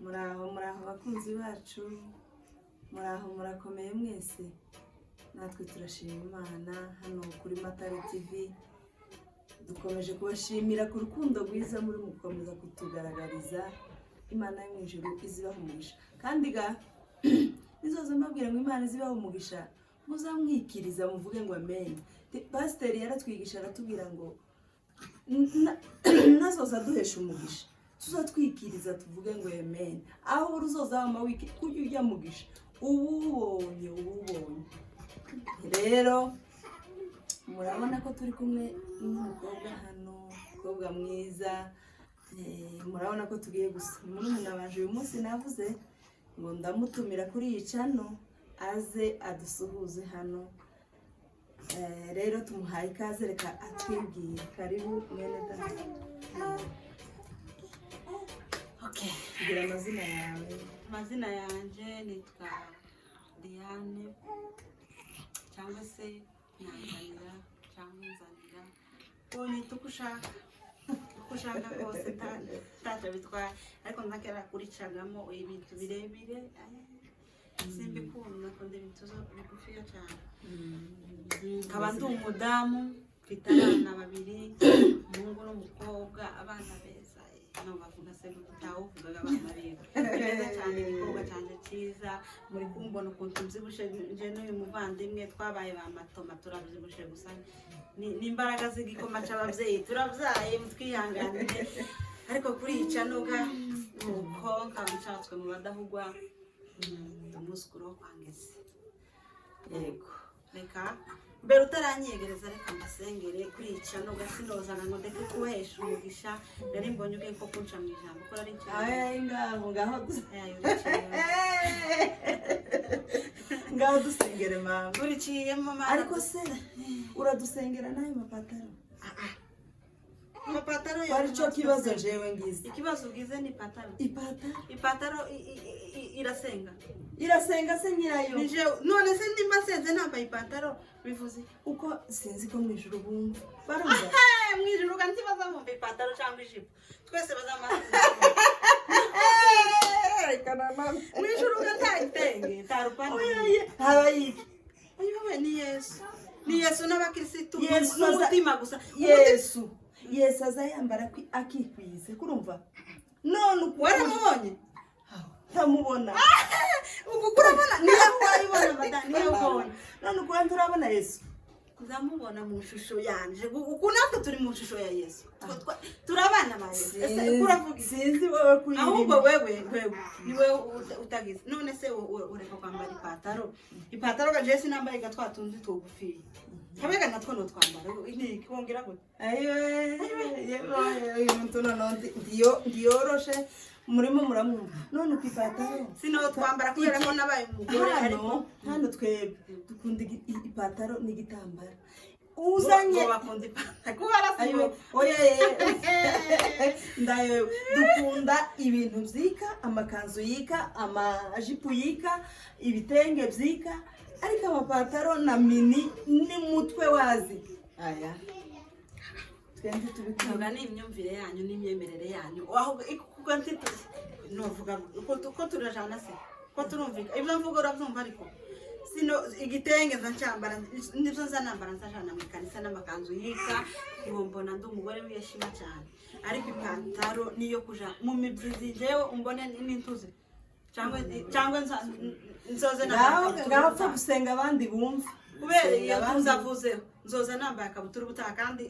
Muraho, muraho bakunzi bacu, muraho, murakomeye mwese? Natwe turashima Imana. Hano kuri Matare TV dukomeje kubashimira ku rukundo rwiza muri mukomeza kutugaragariza. Imana yo mu ijuru izibaha umugisha. Kandi ga nizoza mbabwira ngo Imana izibaha umugisha, muzamwikiriza muvuge ngo amen. Pasiteri yaratwigisha, aratubwira ngo nazoza duhesha umugisha, tuzatwikiriza tuvuge ngo amen. Aho uri uzoza wama wiki kujya ujya mugisha uba ubonye, uba ubonye. Rero murabona ko turi kumwe n'umukobwa hano, umukobwa mwiza. Murabona ko tugiye gusa murumuna wanje. Uyu munsi navuze ngo ndamutumira kuri iyi channel aze adusuhuze hano. Rero tumuhaye ikaze, reka atwibwire. Karibu mwene data. Okay. Kugira amazina yawe. Amazina yanjye nitwa Diane, cyangwa se Nyanzanira, cyangwa Nzanira, unyita uko ushaka kose, ntacyo bitwaye. Ariko ntakera kuricagamo ibintu birebire, simbikunda, nkunda ibintu bigufiya cyane. Nkaba ndi umudamu, mfite abana babiri, umuhungu n'umukobwa, abana beza. No bavuga se utawuvugaga, abana biwe ni beza cyane. Igikobwa cyanjye cyiza, muri kumbona ukuntu mbyibushe. Nje n'uyu muvandimwe twabaye ba matoma, turabyibushe gusa ni imbaraga z'igikoma cy'ababyeyi. Turabyaye, mutwihanganire. Ariko kuri iyi canuga nuko nkaba nshatswe mu badahugwa, umwuzukuru wo kwa Ngezi. Yego. Reka mbere utaranyegereza, reka mbasengere kuri iyi channel. Gasinozana ngo ndeke kubahesha umugisha. Nari mbonye ugiye ko kunca mu ijambo ko nari ncyane. Ay, ngaho ngaho ngaho dusengere mama. Uriciyemo mama. Ariko se uradusengera n'ayo mapataro? Amapataro yo. Kwari cyo kibazo jewe ngize. Ikibazo ugize ni ipataro. Ipataro. Ipataro irasenga. Irasenga se nyirayo? Ni jewe. None se nimba nsenze nambaye ipataro bivuze iki? Uko sinzi ko mu ijuru bumva, barumva. Mu ijuru kandi ntibazamumva ipataro cyangwa ijipo, twese bazamara Reka na mama. Mu ijuru ga nta gitenge, nta rupande. Oya, haba yiki? Ayiwe, ni Yesu, ni Yesu n'abakirisitu. Yesu n'umutima gusa. Yesu, Yesu aza yambara akikwiza, kurumva none uku Waramubonye? Ntamubona. Ubu kurabona niyo wayibona madamu, niyo ubonye. None uku turabona Yesu. Nzamubona mu ishusho yanje. Uku natwe turi mu ishusho ya Yesu. Turi abana ba Yesu. Ese uko uravuga iki? Sinzi wowe kuyirimo. Ahubwo wewe ni wewe utagize. None se ureka kwambara ipataro? Ipataro ga jesi nambaye ga twa tundi tugufiya, kabega natwo notwambara niki? Wongera gute? Ayiwe yewe, uyu muntu noneho ndiyoroshe, murimo muramwumva. None uku ipataro Sinotwambara kubera ko nabaye umugore, ariko hano twebwe dukunda ipataro n'igitambaro uzanye. Ngo bakunda ipataro kubera Ayiwe, oya ye, ndayo dukunda ibintu byika, amakanzu yika, amajipo yika, ibitenge byika, ariko amapataro na mini n'umutwe wazi aya twembi tubikunda. Ntabwo ni imyumvire yanyu n'imyemerere yanyu, ahubwo kuko novuga ko turajana se, ko turumvika, ibyo mvuga urabyumva. Ariko sino igitenge nza ncyambara, nibyo nza nambara, nzajana mu ikanisa n'amakanzu yika, ngo mbona ndi umugore wiyashima cyane. Ariko ipantaro niyo kuja mu mibyizi, jewe umbone n'intuze cyangwa nzoze nambaye Ngaho ikabutura ngaho pfa ubutaha. Gusenga abandi bumva. Kubera Gusenga iyo abandi. tuza avuzeho, nzoza nambaye akabutura ubutaha, kandi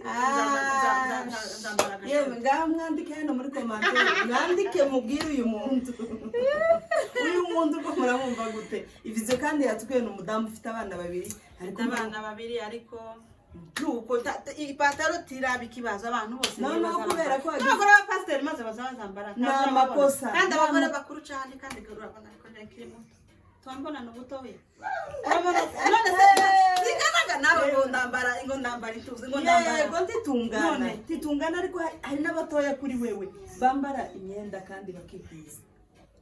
nzambara Yewe, agashati. ngaho mwandike hano muri commentaire, mwandike mubwire uyu muntu, uyu muntu uko muramwumva gute. Ivyo kandi yatubwiye ni umudamu ufite abana babiri, ariko Mfite abana babiri, ariko nuko ipataro tiraba ikibazo abantu bose No, niyo no, bazambara. kubera ko N'abagore b'abapasiteri maze baza bazambara. Ni amakosa. Kandi abagore bakuru cyane, kandi urabona ko nkiri muto, twambonana ubutoya. Urabona none se singanaga nawe ngo ndambara ituze, ngo ndambara? Yego, ntitungana. None. Ntitungana, ariko hari n'abatoya kuri wewe bambara imyenda kandi bakikwiza.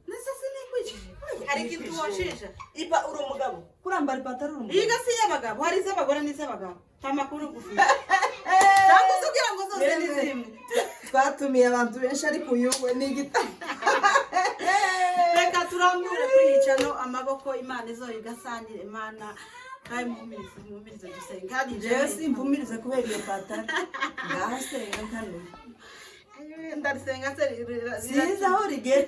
Nese sinikwijije? Hari ikintu wonshinja? Ipa uri umugabo kurambara ipataro, uri umugabo. Iyi si iy'abagabo, hari iz'abagore n'iz'abagabo. Nta makuru ugufite, cyangwa se ugira ngo zose ni zimwe? Twatumiye abantu benshi, ariko uyu we ni igita. Turambure kuri iyi channel amaboko, Imana izoyigasangire. Imana kandi muhumirize, muhumirize dusenge kandi. Jewe simpumirize kubera iyo patara. Ngaho senga nkanuye. Ndarisenga se? Sinzi aho rigera,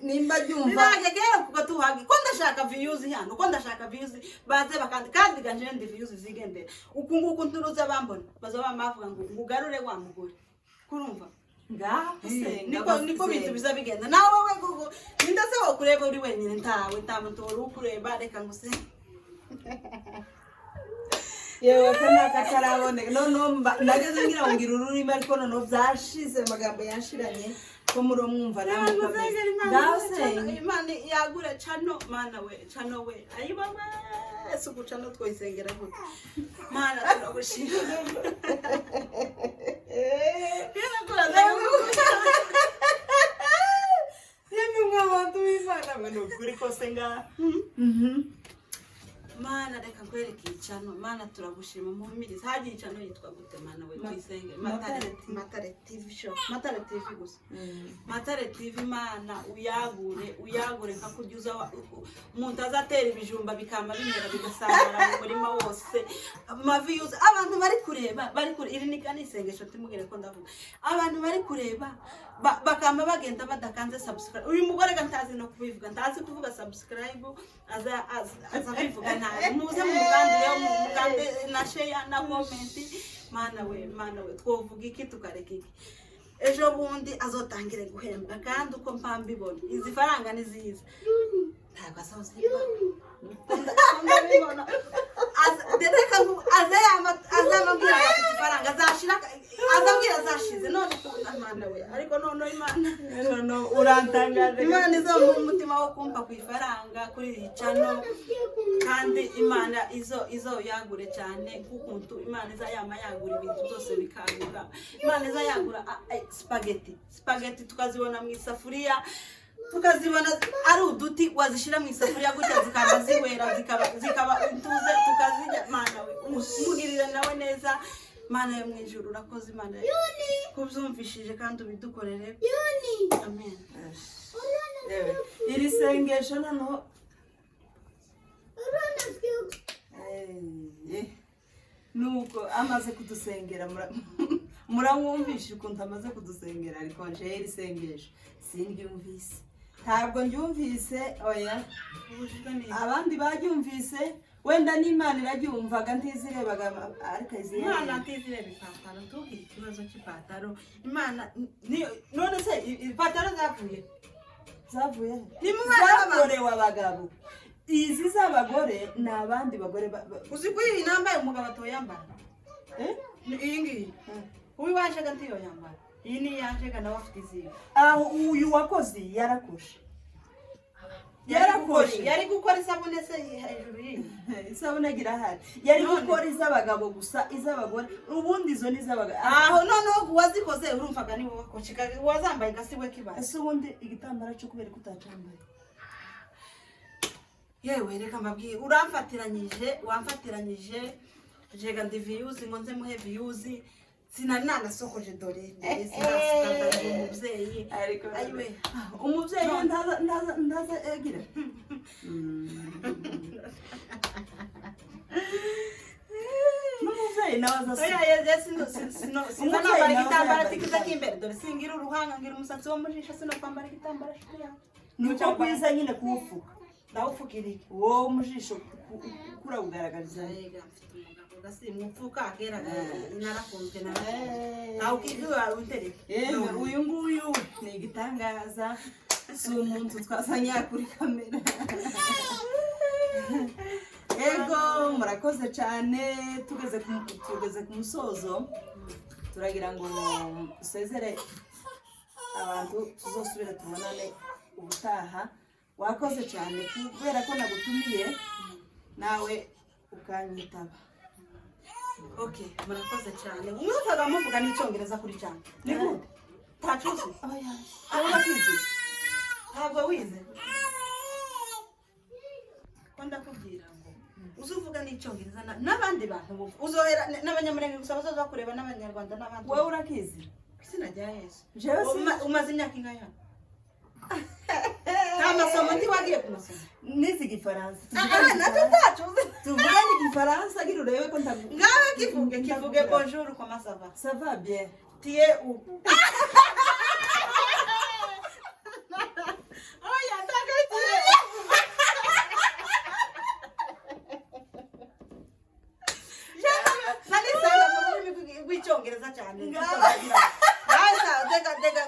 nimba ryumva. Riragegera kuko tuhage ko ndashaka views hano, ko ndashaka views, baze bakandi kandi ganje ndi views zigendera uku nguku. Nturuze bambona bazoba bavuga ngo ngugarure wa mugore, kurumva? Ngaho senga. Niko bintu biza bigenda. Nawe wowe gugu ninde se wokureba uri wenyine? Ntawe, nta muntu wari ukureba. Reka ngusenge. Yewe, ko nakataraboneka. Noneho nageze ngira ngo ngira ururimi, ariko noneho byashize, amagambo yanshiranye ko muri mwumva namwe ukomeze. Ngaho senga. Imana yagure channel. Mana we, channel we, ayiba we, si uku channel twayisengera gute? Mana, turagushima. Yemwe mwe abantu b'Imana mwe, ni ukuri kose ngaha. Mana, reka nkwereke iyi channel. Mana, turagushima. Muhumirize. Hagiye channel yitwa gute, Mana we? Tuyisenge. Matare. Matare TV. Matare TV show, Matare TV gusa, Matare TV. Mana, uyagure, uyagure nka kurya uza umuntu azatera ibijumba bikama bimera bigasangara mu murima wose. Amavi yuzuye, abantu bari kureba, bari kure. Iri ni kandi isengesho, timubwire ko ndavuga. Abantu bari kureba bakama bagenda badakanze subscribe. Uyu mugore ga ntazi no kubivuga, ntazi kuvuga subscribe, aza bivuga nabi. Muze mumukandire, mukande na share na comment. Mana we, Mana we, twovuga iki tukareka iki? Ejo bundi azotangire guhembwa, kandi uko mpambibona izi faranga ni ziza, ntabwo azozimba. Ndabibona. Reka aze azamabwira ngo afite ifaranga azashira, azambwira azashize. None Mana we, ariko noneho Imana Noneho urantangaje. Imana izomuha umutima wo kumpa ku ifaranga kuri iyi channel, kandi Imana izo yagure cyane nk'ukuntu Imana iza yama yagura ibintu byose bikaguka. Imana iza yagura spaghetti, spaghetti tukazibona mu isafuriya, tukazibona ari uduti wazishyira mu isafuriya gutya zikaba ziwera, zikaba intuze, tukazirya. Mana we, umugirire nawe neza. Mana yo mu ijuru, urakoze Imana kubyumvishije kandi ubidukorere. Amen. Yewe, iri sengesho noneho nuko amaze kudusengera, muramwumvisha ukuntu amaze kudusengera. Ariko njewe iri sengesho sindyumvise, ntabwo ndyumvise, oya. Ubujijwe neza. Abandi baryumvise, wenda n'Imana iraryumvaga, ntizirebaga, ariko Imana izireba. ntizireba ipataro. Ntugire ikibazo cy'ipataro. Imana none se ipataro zapfuye? Zavuye he? Ni mu bana b'abantu. Zakorewe abagabo. Izi z'abagore ni abandi bagore Uzi ko iyi nambaye umugabo atoyambara? Eh? Ni iyi ngiyi. Uwiwajega ntiyoyambara. Iyi ni iyanjega, nawe afite iziwe. Aho uyu wakoze yarakoshe, yarakoshe. Yari gukora isabune se hejuru y'iyi? Isabune irahari. Yari None. gukora iz'abagabo gusa, iz'abagore ubundi izo ni iz'abagabo. Aho noneho uwazikoze urumvaga ni wowe wakosheka, uwazambaye gasiwe kibaye. Ese ubundi igitambaro cyo kubera ko utacambaye? Yewe, reka mbabwire, uramfatiranyije, wamfatiranyije. Jega ndi views ngo nze muhe views, sinari nanasokoje. Dore dore sinasuka, ndi umubyeyi. Ariko ayiwe. Umubyeyi we ndaza agira. N'umubyeyi nawe aza. Oya, ye sinza Umubyeyi nambara nawe igitambaro yambara tikiza k'imbere. Dore singira uruhanga, ngira umusatsi wo mu jisho, sinokwambara igitambaro shiti yawe. Ni uko kwiza nyine kuwufuka. Ndawupfukira iki? Wowe mu jisho kurawugaragariza. Mbega mfite umugabo gasimupfuka akera, narakunzwe, narakunzwe, ntawe ukigiwe untereke. Yewe, uyu nguyu ni igitangaza, si umuntu twazanye kuri kamera. Ego, murakoze cyane. Tugeze ku musozo, turagira ngo usezere abantu, tuzosubire tubonane ubutaha. Wakoze cyane kubera ko nagutumiye nawe ukanyitaba. Okay, murakoze cyane. Mwumvaga muvuga n'icyongereza kuri cyane, ni gute ntacuzi? Urabona kwigira. Ntabwo wize ko ndakubwira ngo uze uvuga n'icyongereza n'abandi bantu bumva, uzohera n'abanyamurenge gusa bazoza kureba, n'abanyarwanda n'abandi. Wowe urakizi? Izina rya Yesu. Jewe Umaze imyaka ingahe hano? Nta masomo. Ntiwagiye ku masomo? Nize Igifaransa. Ah, nacyo ntaco uzi. Tuvugane Igifaransa, gira urebe ko ntagu. Ngaho kivuge, kivuge. Bonjour, comment ça va? Ça va bien. Tu es où? Oya, ntabwo tu es. Nari mu rurimi rw'Icyongereza cyane. Ngaho tega tega.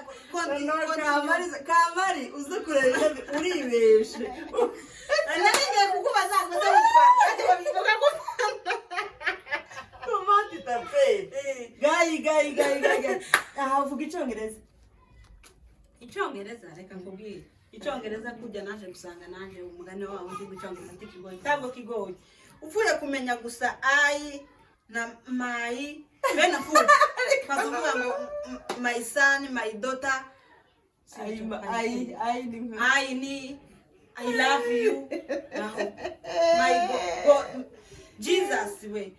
No, Kamari, Kamari, uze kureba uribeshe. Nari ngiye kukubaza ngo se witwa ati babivuga ko. Comment tu t'appelles? Gayi, gayi, gayi, gayi, gayi. Aha uvuga Icyongereza. Icyongereza, reka nkubwire, Icyongereza kujya naje gusanga naje umugani wawe undi Icyongereza ntikigoye, ntabwo kigoye upfuye kumenya gusa I na my, bene food, ukaza uvuga ngo my son, my daughter. I, I, I ni nka. I ni I love you. Naho my God, Jesus we,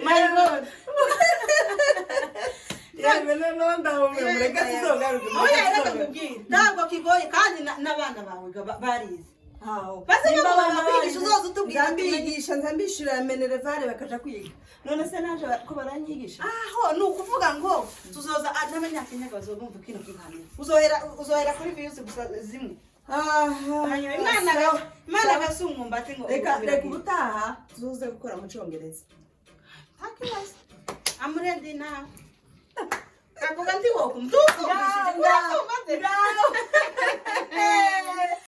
my God. Yewe, noneho ndahumiwe, mureke tuzogaruke. Oya, reka nkubwire, ntabwo kigoye kandi n'abana bawe barize. Aho. Basi Nimba niba abana kwigisha barize, uzoza utubwira. nzambigisha, nzambishyurira minerval bakaja kwiga. None se naje ko baranyigisha? Aho ni ukuvuga ngo tuzoza, ah, n'Abanyakenya bazobumva kino kiganiro. Uzohera kuri views gusa zimwe. Aha. Hanyuma Imana Imana gasi umwumbati ngo Reka ubutaha tuzoze gukora mu Cyongereza. Nta kibazo, I'm ready now. Kavuga nti wokumva. Tukumvishije. Ngaho.